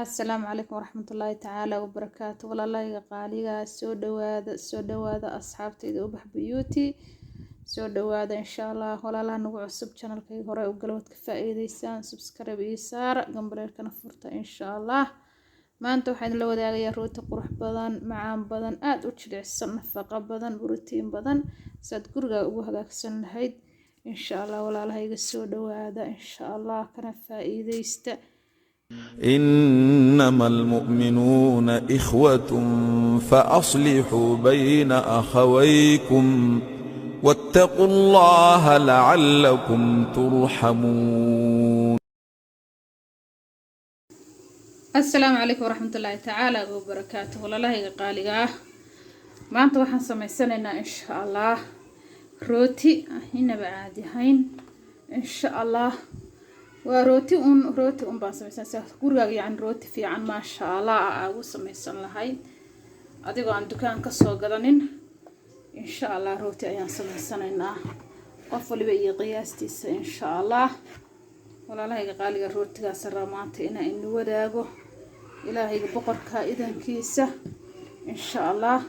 Asalaamu calaykum waraxmatullaahi tacaala wabarakaatu. Walaalahayga qaaliga, soo dhawaada, soo dhawaada asxaabtayda Ubax Beauty, soo dhawaada insha Allah. Walaalaha nagu cusub, channelkayga hore u gala, waad ka faa'iideysaan. Subscribe iyo saara, gambaleelkana furta insha Allah. Maanta waxaan idinla wadaagayaa rooti qurux badan, macaan badan, aada u jilicsan, nafaqo badan, borotiin badan, saad gurigaaga ugu hagaagsan lahayd insha Allah. Walaalahayga, soo dhawaada insha Allah, kana faa'iideysta. إنما المؤمنون إخوة فأصلحوا بين أخويكم واتقوا الله لعلكم ترحمون. Asalaamu calaykum waraxmatullaahi tacaala wabarakaatu. Walaalahayga qaaliga ah, maanta waxaan sameysanaynaa insha Allah rooti inaba caadi ahayn insha Allah. Waa rooti un, rooti un baan sameysanaysaa gurigaaga, yacni rooti fiican, maasha Allah, aa ugu sameysan lahayd adigoo aan dukaan kasoo gadanin insha Allah. Rooti ayaan sameysanaynaa, qof waliba iyo qiyaastiisa insha Allah. Walaalahayga qaaliga, rootigaas rabaa maanta inaan inu wadaago, Ilaahayga boqorka idankiisa insha Allah.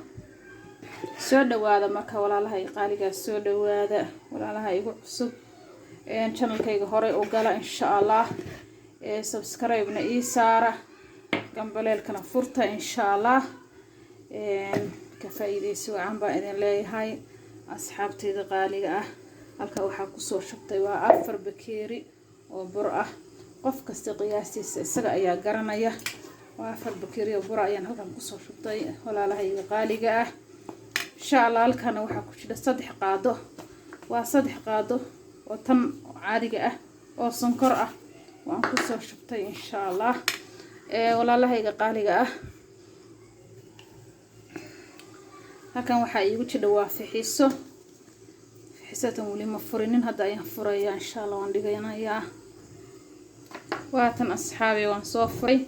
Soo dhawaada marka, walaalahayga qaaligaa, soo dhawaada. Walaalaha igu cusub, channelkayga horey u gala insha Allah, subscribe-na ii saara, gambaleelkana furta insha Allah. Ka faa-iideysi wacan baan idin leeyahay, asxaabtayda qaaliga ah. Halka waxaa kusoo shubtay waa 4 bakeeri oo bur ah. Qof kasta qiyaastiisa isaga ayaa garanaya. Waa 4 bakeeri oo bur ayaan halkan kusoo shubtay, walaalahayga qaaliga ah, insha Allah. Halkana waxaa ku jira 3 qaado, waa 3 qaado oo tan caadiga ah oo sonkor ah waan kusoo shubtay insha Allah. Walaalahayga qaaliga ah, halkan waxaa iigu jidha waa fixiso. Fixisatan weli ma furinin, hadda ayaan furayaa insha Allah, waan dhiganayaa. Waatan asxaabi, waan soo furay.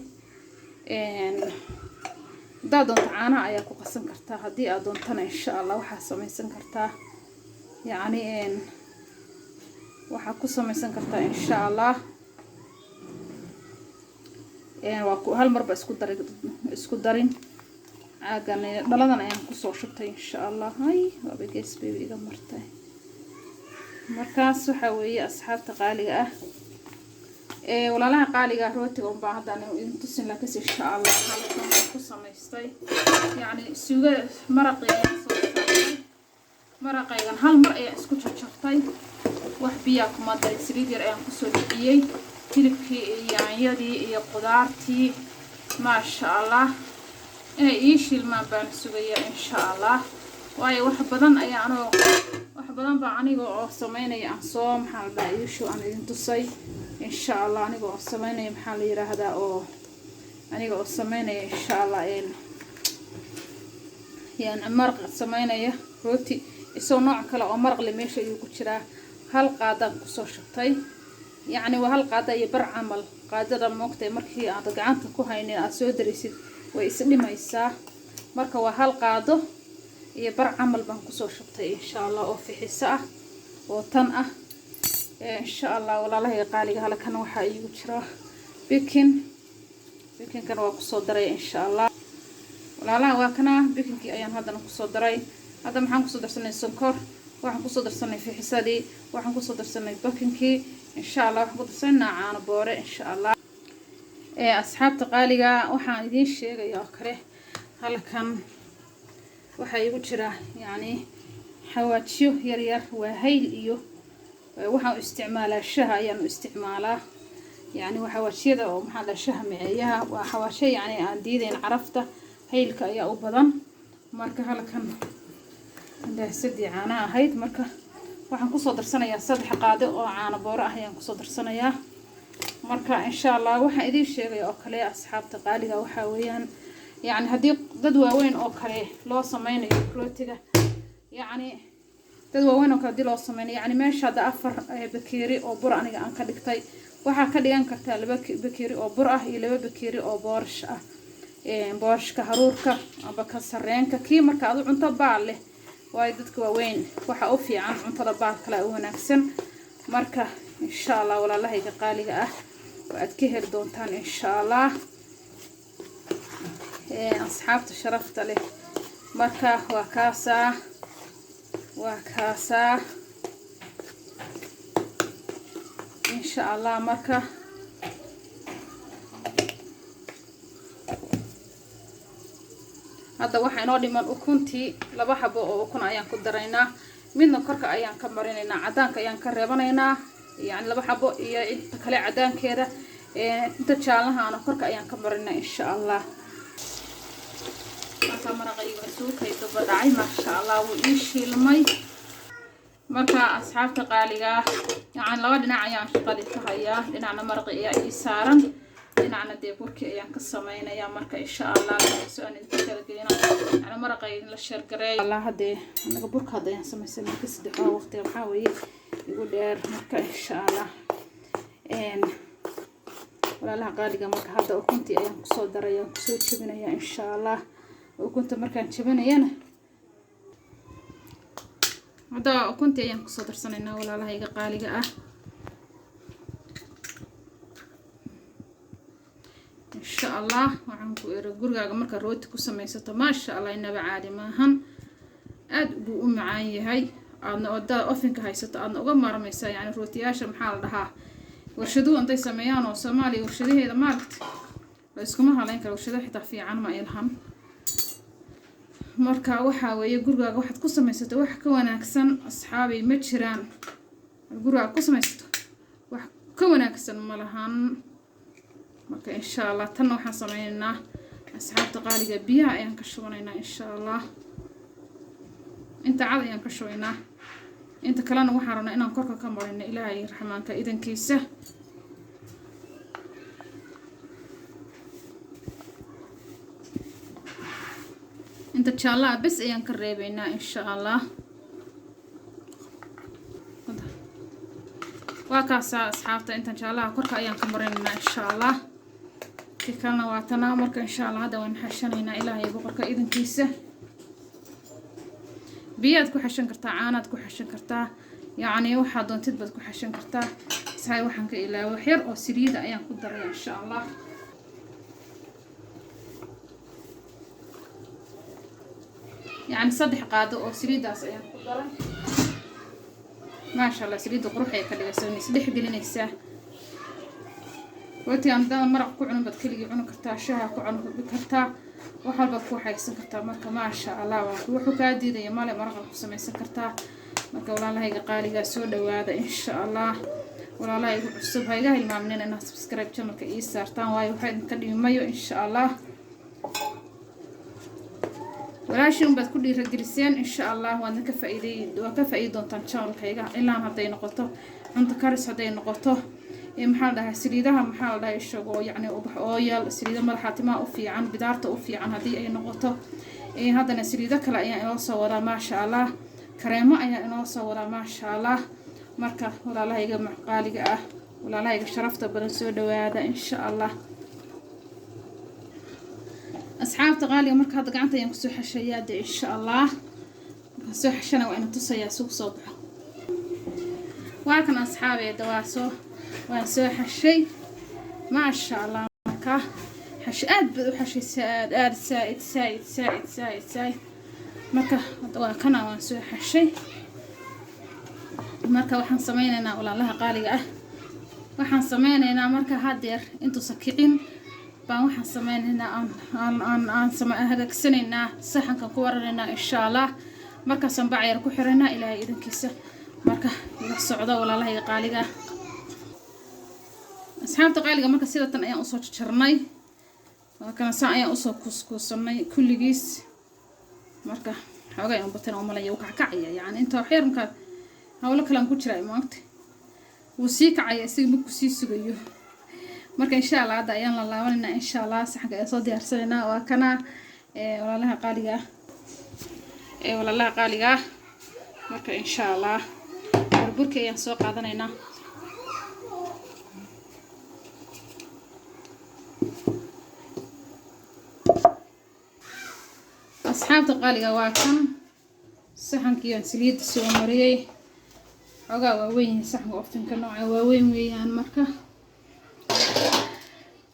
Haddaad doonto caanaha ayaa ku qasan kartaa, haddii aad doontana insha Allah waxaa samaysan kartaa, yacni waxaa ku samaysan kartaa insha Allah. Waa ku hal marba isku dari, isku darin. Caagan dhaladan ayaan kusoo shubtay insha Allah. Hay, waaba gees bay iga martay. Markaas waxaa weeye, asxaabta qaaliga ah, walaalaha qaaliga ah, rootiga unbaa haddaan idin tusin, laakiinse insha Allah halkan waxaan ku samaystay, yacni suuga maraqii ayaan soo saartay. Maraqaygan hal mar ayaan isku jarjartay, wax biyaa kuma darin, saliid yar ayaan kusoo dhiciyey, hilibkii iyo yaanyadii iyo qudaartii, maasha Allah. Inay ii shiilmaan baan sugayaa insha Allah, waayo wax badan ayaa anoo wax badan baa aniga oo sameynaya aan soo, maxaa la dhahaa, iishu aan idin tusay insha Allah. Aniga oo sameynaya, maxaa la yiraahdaa, oo aniga oo sameynaya insha Allah, yani maraq sameynaya, rooti isagoo nooc kale oo maraq le meesha ayuu ku jiraa. Hal qaadaan kusoo shubtay, yacni waa hal qaada iyo bar camal. Qaadada moogtay markii aad gacanta ku haynin aada soo darisid way is dhimaysaa. Marka waa hal qaado iyo bar camal baan kusoo shubtay insha Allah, oo fixiso ah oo tan ah insha Allah. Walaalahayga qaaliga, halkan waxaa iigu jira baking. Baking-kana waa kusoo daray insha Allah. Walaalaha, waa kana baking-kii ayaan haddana kusoo daray. Hadda maxaan kusoo darsanay? Sonkor waxaan kusoo darsanay, fixisadii waxaan kusoo darsanay, baking-kii insha Allah, waxaan ku darsanaa caano boore insha Allah. Asxaabta qaaliga, waxaan idiin sheegaya oo kale, halkan waxaa igu jira yacni xawaajiyo yar yar, waa hayl iyo waxaan u isticmaalaa shaha ayaan u isticmaalaa, yacni waa xawaajiyada oo, maxaa la, shaha miceeyaha. Waa xawaasho yacni aan diidayn carafta, haylka ayaa u badan. Marka halkan daasadii caanaha ahayd, marka waxaan kusoo darsanayaa 3 qaado oo caano booro ah ayaan kusoo darsanayaa. Marka insha Allah waxaan idiin sheegaya oo kale, asxaabta qaaliga, waxaa weeyaan, yacni haddii dad waaweyn oo kale loo sameynayo rootiga, yacni dad waaweyn oo kale hadii loo sameynayo, yacni meesha hadda 4 bakeeri oo bur aniga aan ka dhigtay, waxaa ka dhigan kartaa 2 bakeeri oo bur ah iyo 2 bakeeri oo boorash ah, boorashka haruurka amba ka sareenka, kii marka aad u cunto baal leh, waayo dadka waaweyn waxaa u fiican cuntada baal kale u wanaagsan. Marka insha Allah, walaalahayga qaaliga ah, waad ka heli doontaan insha Allah. Asxaabta sharafta leh, marka waa kaasaa, waa kaasaa insha Allah. Marka hadda waxaa inoo dhiman ukuntii, 2 xabo oo ukun ayaan ku daraynaa. Midna korka ayaan ka marinaynaa, cadaanka ayaan ka reebanaynaa, yani 2 xabo iyo inta kale cadaankeeda, inta jaalahaana korka ayaan ka marinaa insha Allah. Marka maraqa iga suukay daba dhacay, maasha Allah, wuu ii shiilmay. Marka asxaabta qaaliga, yani 2 dhinac ayaan shaqadii ka hayaa. Dhinacna maraqi ayaa ii saaran, dhinacna dee burki ayaan ka samaynayaa. Marka insha Allah soo aan idinka kala geyno, yani maraqa idin la share gareeyo Allah. Haddee anaga burka hadda ayaan samaysanay. Marka saddexdaa waqtiga maxaa weeye igu dheer. Marka insha Allah, walaalaha qaaliga, marka hadda ukuntii ayaan kusoo daraya, kusoo jebinaya insha Allah. Ukunta markaan jebinayana, hadda ukuntii ayaan kusoo darsanaynaa, walaalahayga qaaliga ah, insha Allah. Waxaan ku iri gurigaaga markaa rooti ku samaysato, maasha Allah, inaba caadi maahan, aad buu u macaan yahay. Aadna odaa ovenka haysato, aadna uga maarmaysaa yani rootiyaasha, maxaa la dhahaa, warshaduhu intay sameeyaan oo Soomaaliya warshadaheeda maaragta la iskuma haleyn karo. Warshado xitaa fiican ma ay lahan. Marka waxaa weeye gurigaaga waxaad ku samaysato wax ka wanaagsan, asxaabay, ma jiraan. Gurigaaga ku samaysato wax ka wanaagsan ma lahan. Marka insha Allah tanna waxaan sameynaynaa, asxaabta qaaliga, biyaha ayaan ka shubanaynaa insha Allah. Inta cad ayaan ka shubaynaa, inta kalena waxaan rabnaa inaan korka ka marino, Ilaahay raxmaanka idankiisa. Inta jaallaha bes ayaan ka reebaynaa insha Allah. Waa kaasaa asxaabta, intan jaallaha korka ayaan ka marinaynaa insha Allah. Ki kalena waa tanaa. Marka insha Allah hadda waan xashanaynaa, Ilaahay boqorka idankiisa. Biyaad ku xashan kartaa, caanaad ku xashan kartaa, yacni waxaad doontid baad ku xashan kartaa. Sahay waxaan ka ilaaway wax yar oo saliida ayaan ku daraya insha Allah. Yacni 3 qaado oo saliidaas ayaan ku daray, maasha Allah. Saliidda qurux ayay ka dhigaysaa, way isdhex gelinaysaa rootiga. Haddaad maraq ku cunin baad keligii cuni kartaa, shaha ku cuni kartaa, wax walbaad ku waxaysan kartaa. Marka maasha Allah, waa wuxuu kaa diidaya male, maraqa ku samaysan kartaa. Marka walaalahayga qaaligaa, soo dhawaada insha Allah. Walaalaha igu cusub, ha iga hilmaamnin inaad subscribe channelka ii saartaan, waayo waxaa idinka dhimi insha Allah. Walaashin baad ku dhiirageliseen insha Allah, waadna ka faa'iiday, waa ka faa'iidi doontaan channelkayga. Ilaan hadday noqoto cunto karis, hadday noqoto maxaa la dhahaa, saliidaha, maxaa la dhahaa, ishagoo yacni ubax oil, saliida madaxa timaha u fiican, bidaarta u fiican haddii ay noqoto. Haddana saliido kale ayaa inoo soo wadaa, maasha Allah. Kareemo ayaa inoo soo wadaa, maasha Allah. Marka walaalahayga qaaliga ah, walaalahayga sharafta badan, soo dhawaada insha Allah, asxaabta qaaliga. Marka hadda gacanta ayaan kusoo xashayaa de insha Allah. Markaan soo xashana waa ina tusayaa sugu soo baxo. Waa kan asxaabeeda, waan soo xashay, maasha Allah. Marka xash aad baad u xashaysaa, aad aad, saaid saaid saaid saaid saaid. Marka hadda waa kana, waan soo xashay. Marka waxaan sameynaynaa, walaalaha qaaliga ah, waxaan sameynaynaa marka hadeer intuusan kicin baan waxaan sameynaynaa aan aan aan aan hagaagsanaynaa, saxankan ku waranaynaa insha Allah. Markaasaan bacyar ku xiraynaa, Ilaahay idankiisa. Marka ila socdo, walaalahayga qaaliga ah, asxaabta qaaliga. Marka sidatan ayaan usoo jarjarnay, waa kana, saan ayaan usoo kuuskuusanay kulligiis. Marka xoogay aan batan oo malaya, wuu kackacaya, yani inta waxyar markaa hawlo kalean ku jira maagta, wuu sii kacaya isaga markuu sii sugayo. Marka insha Allah hadda ayaan la laabanaynaa insha Allah, saxanka ayaan soo diyaarsanaynaa. Waa kana, walaalaha qaaliga ah, walaalaha qaaliga ah. Marka insha Allah burburki ayaan soo qaadanaynaa. Asxaabta qaaliga, waa kan saxankii aan saliidda soo mariyey. Xoogaa waaweyn yihiin saxanka ovenka, nooca waaweyn weeyaan. Marka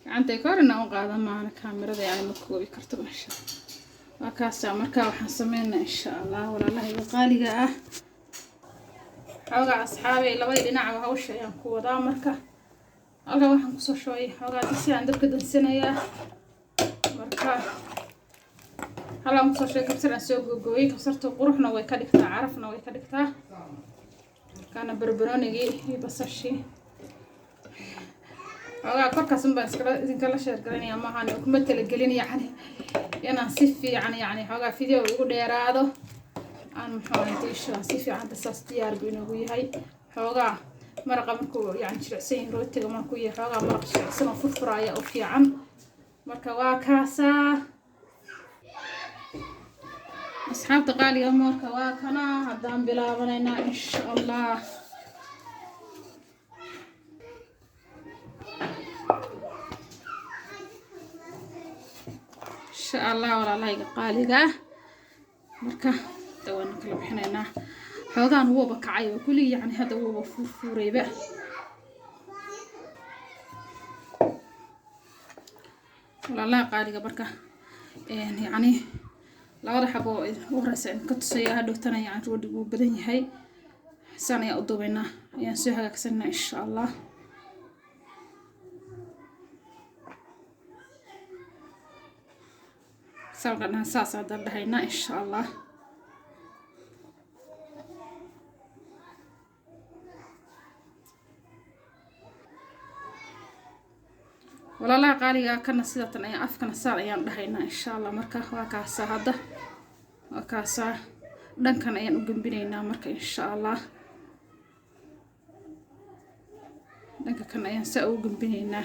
gacanta Gacantay ka hor inaan u qaada maahana, kaamirada yani ma koobi karto meesha. Waa kaasa. Marka waxaan sameynaa, insha Allah, walaalahayga qaaliga ah, xoogaa asxaabay labadii dhinacba hawsha ayaan ku wadaa. Marka halkan waxaan kusoo shubay xoogaa digsi aan dabka dansanayaa. Marka halkaan kusoo shubay kabsar aan soo googooyey. Kabsarta quruxna way ka dhigtaa, carafna way ka dhigtaa. Markaana barbaroonigii iyo basashii xoogaa korkaas un baan iskala idinkala share garanaya maahan, kuma talagelin yacni inaan si fiican, yacni xoogaa video igu dheeraado aan muxuu ahayd isha si fiican. Hadda saas diyaar buu inoogu yahay. Xoogaa maraqa markuu yani jilicsan yahay, rootiga markuu yahay xoogaa maraq jilicsan oo furfura ayaa u fiican. Marka waa kaasaa, asxaabta qaaliga. Marka waa kana, haddaan bilaabanaynaa, insha Allah. Insha Allah, walaalahayga qaaliga ah, marka hadda waanu kala bixinaynaa. Xoogaan wuuba kacay oo kulli, yacni hadda wuuba fuurfuurayba. Walaalaha qaaliga, marka yacni labada xabo oo u horeysa idinka tusaya, hadhowtana yacni roodhigu wuu badan yahay, saan ayaan u duubaynaa, ayaan soo hagaagsanaa, insha Allah. Salka dhahan saas haddaan dhahaynaa, insha Allah. Walaalaha qaaliga, kana sidatan ayaan afkana saan ayaan dhahaynaa, insha Allah. Marka waa kaasaa, hadda waa kaasaa, dhankan ayaan u gembinaynaa. Marka, insha Allah, dhanka kan ayaan saa ugu gembinaynaa,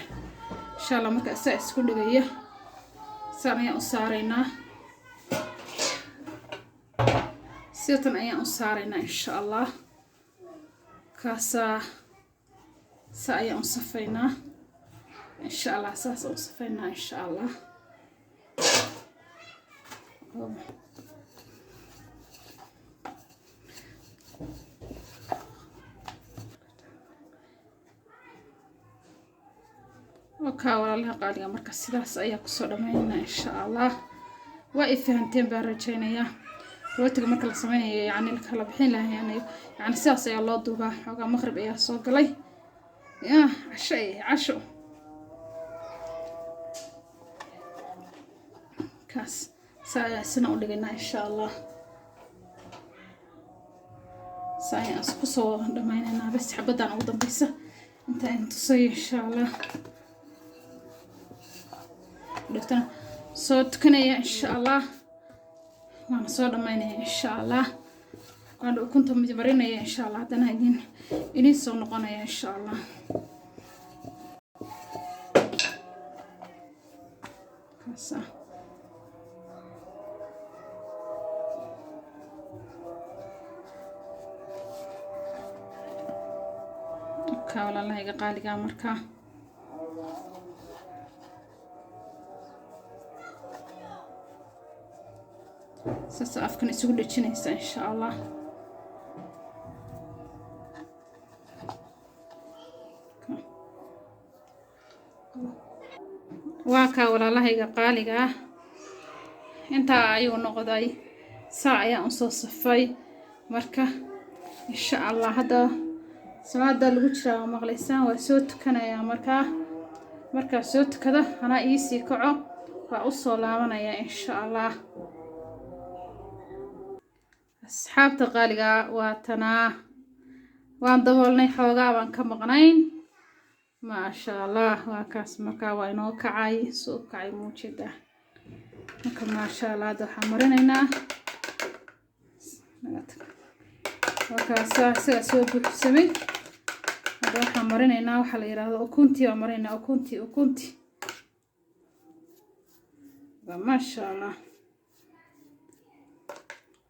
insha Allah. Marka saa isku dhigaya, saan ayaan u saaraynaa, sidatan ayaan u saaraynaa, insha Allah. Kaasaa saa ayaan u safaynaa, insha Allah, saas u safaynaa, insha Allah. Wakaa, walaalaha qaaliga. Marka sidaas ayaa kusoo dhameynaynaa, insha Allah. Waa i fahanteen baan rajaynayaa. Rootiga marka la sameynayo, yani lakala bixin lahay, yani sidaas ayaa loo duubaa. Xoogaa maqrib ayaa soo galay ya, casho ay casho kaas saa ayaa isna u dhigaynaa, insha Allah. Saa ayaan isku soo dhameynaynaa. Bas xabaddan ugu dambeysa inta aan tusayo, insha Allah. Dhigtana soo tukanaya, insha Allah, waana soo dhameynaya, insha Allah. Waan ukunta marinaya, insha Allah. Haddana idin soo noqonaya, insha Allah. Kaasa. Ka walaalahayga qaaligaa, markaa saasa afkan isugu dhejinaysa, insha Allah. Waa kaa, walaalahayga qaaliga ah, intaa ayuu noqday, saa ayaan usoo safay. Marka, insha Allah, hadda salaada lagu jiraa, waa maqlaysaan, waa soo tukanayaa. Markaa markaa soo tukado, anaa iisii kaco, waa usoo laabanaya, insha Allah. Asxaabta qaaliga, waa tanaa, waan daboolnay, xoogaa baan ka maqnayn. Maasha Allah, waa kaas. Markaa waa inoo kacay, soo kacay muujida. Marka, maasha Allah, hadda waxaan marinaynaa, waa kaasa, isagaa soo buuxsamay. Hadda waxaan marinaynaa waxaa la yidhaahdo ukuntii baan marinaynaa, ukuntii, ukuntii. Maasha Allah,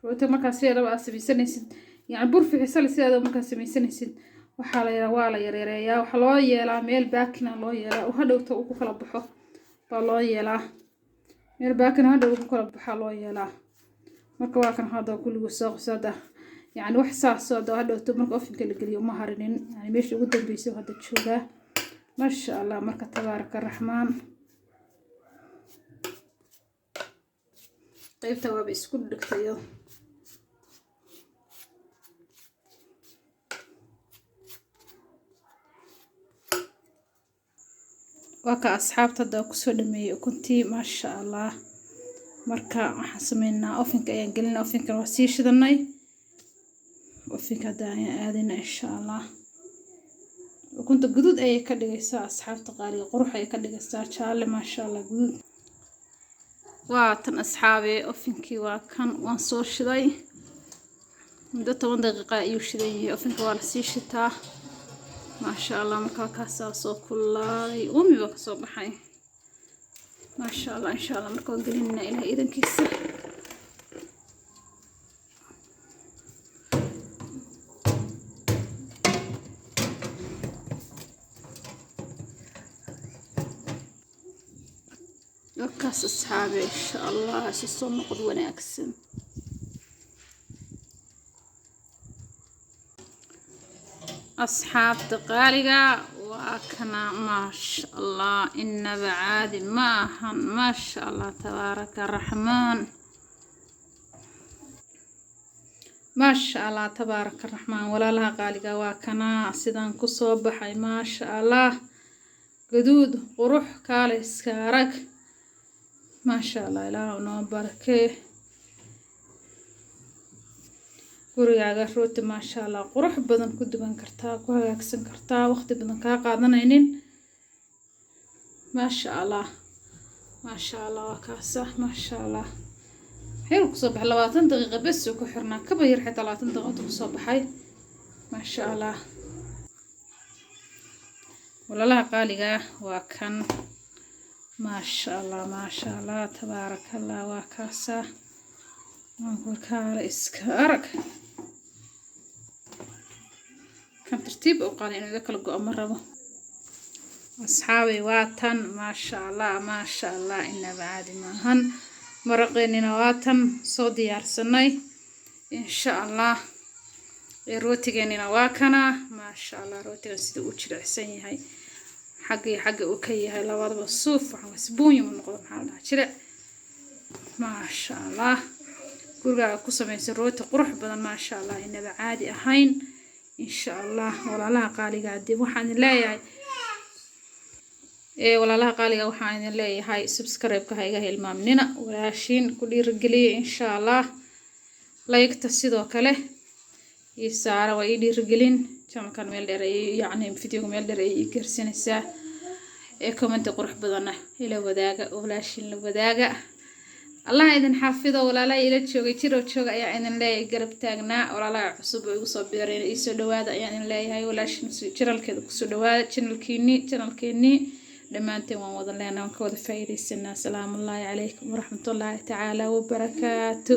rooti markaa sideedaba aad samaysanaysid, yani bur fixisale sideedaba markaad samaysanaysid, waxaa la yidhaha waa la yareereeyaa, waxaa loo yeelaa meel baakina loo yeelaa oo hadhowta uu ku kala baxo baa loo yeelaa, meel baakina hadhow uu ku kala baxaa loo yeelaa. Marka waa kan hadda kulligu soo qabsada, yani wax saas oo hadhowto marka ovenka la geliyo uma harinin, yani meesha ugu dambeysay hadda joogaa. Maasha Allah, marka tabaaraka raxmaan. Qaybta waaba isku dhigtayo. Waa ka asxaabta hadda kusoo dhameeyay ukuntii, maasha Allah. Marka waxaan sameynaa ovenka ayaan gelinaa, ovenkan waa sii shidanay, ovenka hadda ayaan aadaynaa insha Allah. Ukunta guduud ayay ka dhigaysaa asxaabta qaaliga, qurux ayay ka dhigaysaa, jaalle maasha Allah guduud. Waa tan asxaabe, ovenkii waa kan, waan soo shiday muddo 10 daqiiqa ayuu shidan yahay. Ovenka waa lasii shitaa maasha Allah. Markaa kaasaa soo kulaaday, uumi baa kasoo baxay maasha Allah. Insha Allah marka waan gelinaa Ilaah idankiisa. Wakaas asxaabe, insha Allah isu soo noqod wanaagsan. Asxaabta qaaliga waa kana maasha Allah, inaba caadi ma ahan, maasha Allah tabaaraka raxmaan, maasha Allah tabaaraka raxmaan. Walaalaha qaaliga waa kana sidaan kusoo baxay maasha Allah, gaduud qurux kaale iska arag maasha Allah. Ilaah noo barakee. Gurigaaga rooti maasha Allah qurux badan ku duban kartaa, ku hagaagsan kartaa, waqti badan kaa qaadanaynin maasha Allah. Maasha Allah waa kaasa maasha Allah. Xeel kusoo baxay 20 daqiiqo bes uu ku xirnaa, kaba yar xitaa 20 daqiiqo kusoo baxay maasha Allah. Walaalaha qaaliga waa kan maasha Allah, maasha Allah tabaaraka Allah. Waa kaasa kaale iska arag. Kan tartiib u qaali inuu iga kala go'o ma rabo asxaabay. Waa tan maasha Allah, maasha Allah, inaba caadi maahan. Maraqeenina waa tan soo diyaarsanay insha Allah. Rootigeenina waa kana maasha Allah. Rootigan sida uu jilicsan yahay, xagga iyo xagga uu ka yahay labadaba suuf, waxaan isbuunyo mu noqdo, maxaa la dhahaa, jilic maasha Allah. Gurigaaga ku samaysa rooti qurux badan maasha Allah, inaba caadi ahayn insha Allah. Walaalaha qaaliga dib waxaan idin leeyahay, walaalaha qaaliga waxaan idin leeyahay subscribe-ka ha iga hilmaamnina, walaashiin ku dhiirigeliya insha Allah. Like-ta sidoo kale ii saara, waa ii dhiirigelin. Channelkan meel dheer ayay, yacni videoga meel dheer ayay ii gaarsiinaysaa. Comment qurux badanna ila wadaaga, walaashiin la wadaaga. Allah idin xafido. Walaalaha ila joogay jiroo jooga ayaa idin leeyahay, garab taagnaa. Walaalaha cusub oo igu soo biireen iisoo dhawaada ayaan idin leeyahay. Walaashin channelkeeda kusoo dhawaada, channelkiinii, channelkeenii dhammaanteen waan wada leenahay, waan ka wada faa'iidaysanaa. Asalaamu calaykum waraxmatullaahi tacaala wabarakaatu.